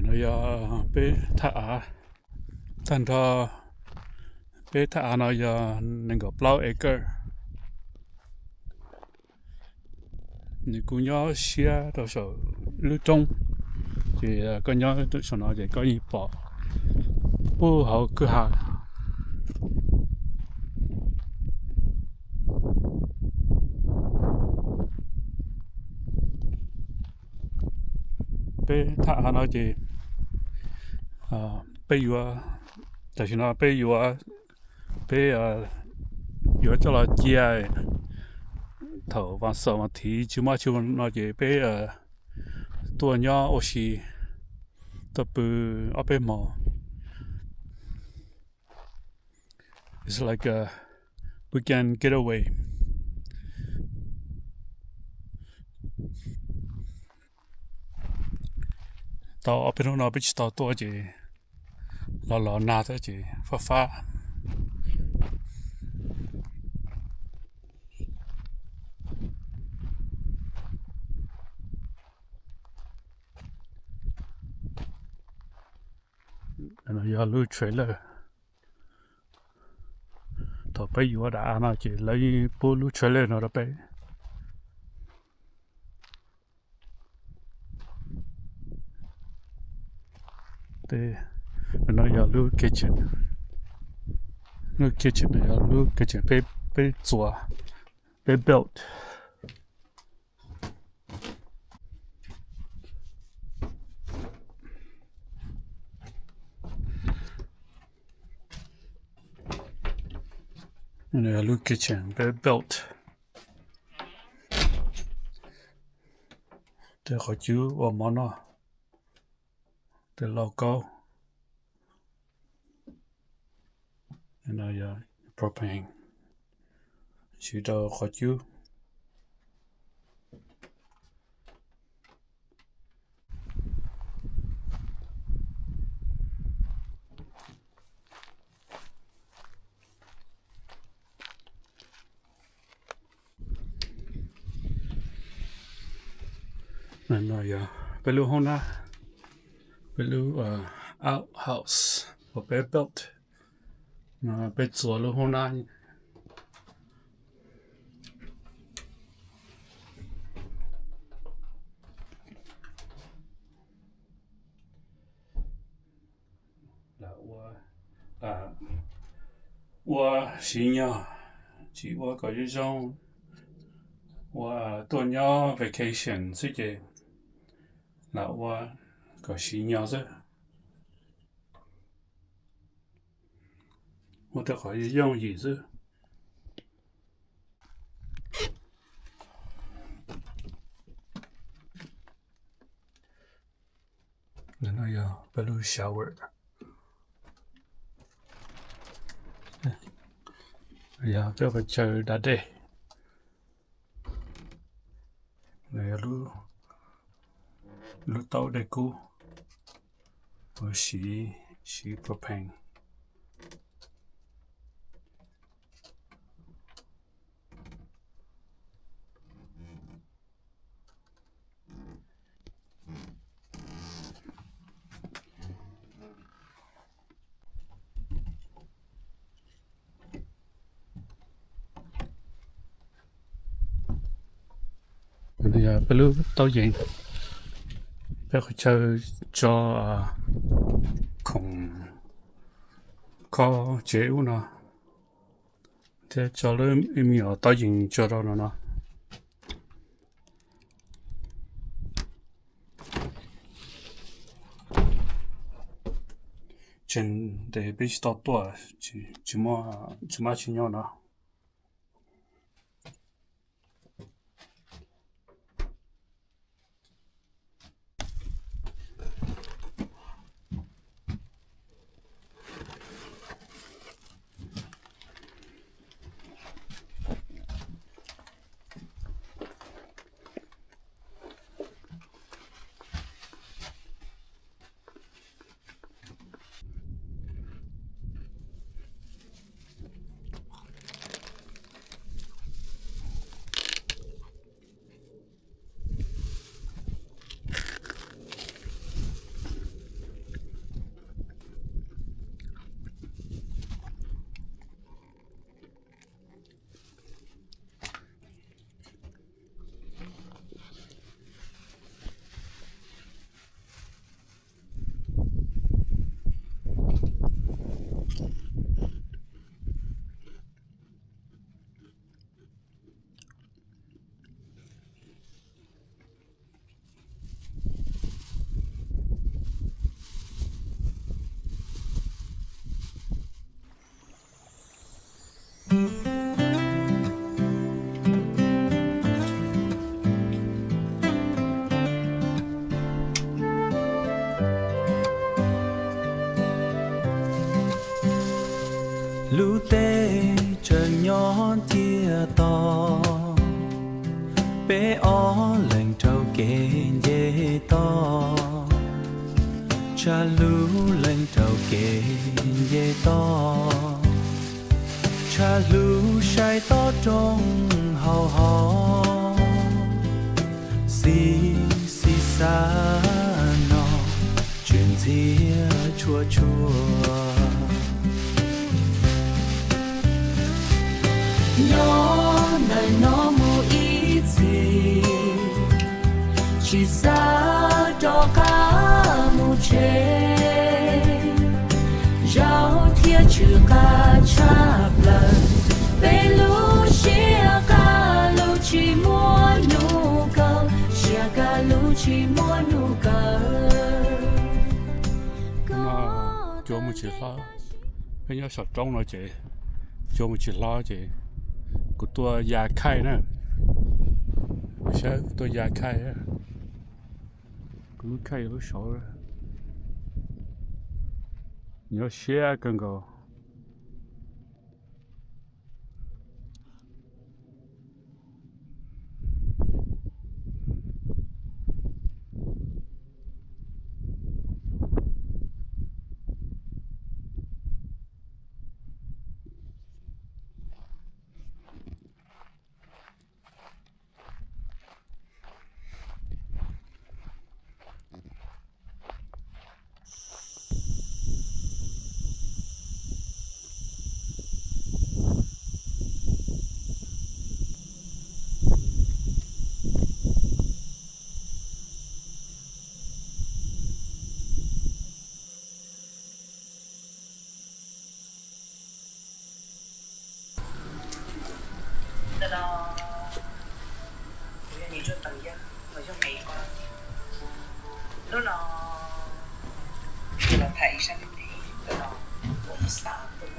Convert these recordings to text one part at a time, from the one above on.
Yog peb thaj av, tag nrho peb thaj av no yog nees nkaum plaub acre. Nws kuj nyob siab rau saum lub roob, ces koj nyob saum no ces koj yeej pom puag hauv kwj ha. Peb thaj av no ces peb yuav, tam sim no peb yuav, peb yuav coj los cia thaum vas xaum vas thiv tsis muaj tsis muaj no ces peb tuaj nyob ua si, tuaj pw ob peb hmo. It's like a weekend getaway. Tau ob peb hnub no peb tsis tau tuaj ces los los nag thiab ces fab fab. Yog lub trailer. Thaum peb yuav daim av no ces lawv pub lub trailer no rau peb. No yog lub kitchen. Lub kitchen no yog lub kitchen peb txuas, peb built. Lub kitchen peb built. Tej qhov cub ua mov noj, tej lauj kaub. Yog propane siv rau qhov cub. No yog peb lub hoob nab, peb lub outhouse uas peb built. No peb txuas lub hoob nab. Lam ua, ua siv nyog, tsis ua kom zoo zoo, ua tuaj nyob vacation xwb ces lam ua kom siv nyog xwb. Ua tej qhov yooj yim xwb. No yog peb lub shower, yog peb qhov chaw da dej. No yog lub taub dej kub uas siv, siv propane. Yog peb lub taub yees, peb qhov chaw tso khoom khob tsev ub no, thiab tso lub me nyuam taub yees tso rau no no. Tseem ntev peb tsis tau tuaj, tsis muaj tsis nyob no. Lub teb tsaws nyob ciaj to, peb ob leeg raug kev nce toj, tshaj lub leeg raug kev nce toj, tshaj lub saib tob roob hau hos, xis xis xav no, tsw ntxhiab tshuaj tshuaj. Nyob ntawm no mus ib txhis, tsis xav rov qab mus tsev. Zaum thiab tsw qab tshaj plaws, peb lub siab qab lug tsis muaj nyuj kaw, siab qab lug tsis muaj nyuj kaw. Cua mus tsis hlob, peb nyob saum roob no ces cua mus tsis hlob ces kuv tuaj ya khaij na. Saib, tuaj ya khaij, kuv lub khaij lub saud, nyob siab kawg nkaus. Ntawm no kuv yog Nis Tsuag Teev Yaj, los yog Maiv Koj. Hnub no kuv los tham ib zaj neej neeg ntawm no, kuv mus xav tuaj.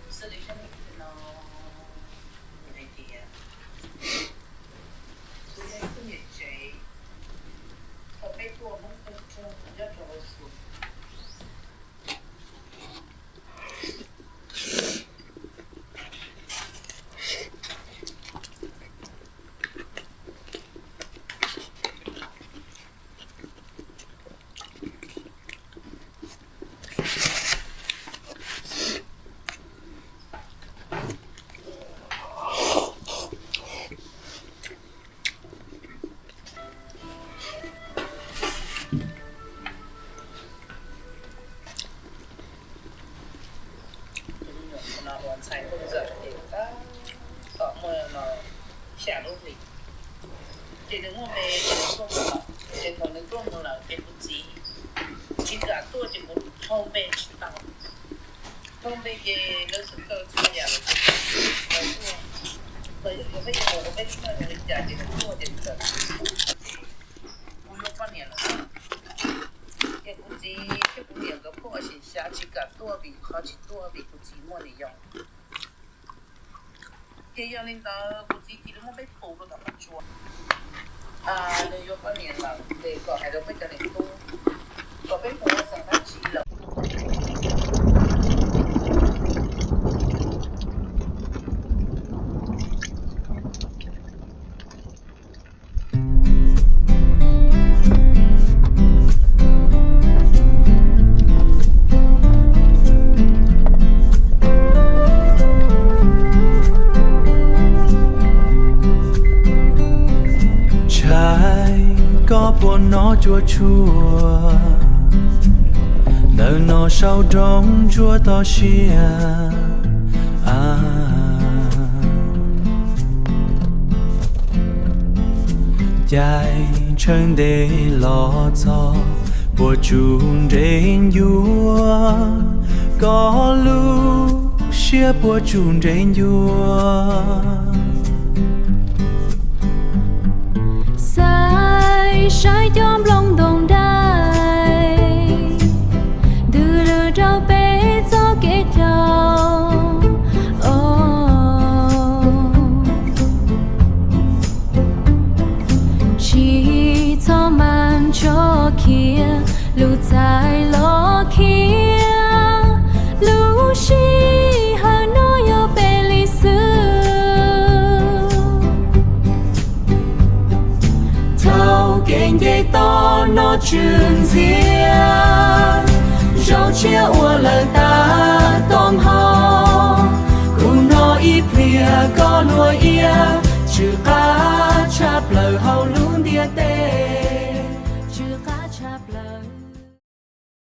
Xws li zaj neej neeg no hais tias, kuv yog ib tug niam tsev, thaum peb tuaj Hmoob Tooj Rog nyob rau Los Tsuas. Tus me nyuam no ua ntxhais tuaj ntxawm ces tab tom muaj no xya lub hlis. Ces nws muaj me ces nws tuaj mus lawm, ces thaum nws tuaj mus lawm ces kuv txiv tsis kam tuaj ces kuv thauj npe tsis tau. Thauj npe ces lawv txawm kaw txhua yam lawm ces kuv txiv tsis tau tuaj. Los yog peb yuav mus ua peb lub neej zoo li cas ces nws tuaj ces nws txawm tsis tuaj ces kuv yuav poj niam lawm. Ces kuv txiv thiab kuv niam nkawd pheej ua xyem xyav tsis kam tuaj vim qhov tsis tuaj vim kuv txiv muaj niam yau. Ces yog li ntawd kuv txiv cia li muab peb pus rau tom qab tsua. Nws yuav poj niam lawm ces kom hais rau peb cov niam tub kom peb mus ua xeem dab tsi lawm. Ntshai koj puas hnov tsuas tshuaj, ntawm no saum nroog ntsuab toj siab. Caij tshawb ntev los txog, puas tsuj nres ncuab, koj lub siab puas tsuj nres ncuab. Xav saib cov nplooj ntoo dai, ntws rau peb txoj kev dhau. Tsis Kev nce toj no tswm ntxiab, zaub tshiab ua lawm tav toom hau. Kuv no ib pliag koj luag iab, tsw qab tshaj plaws hauv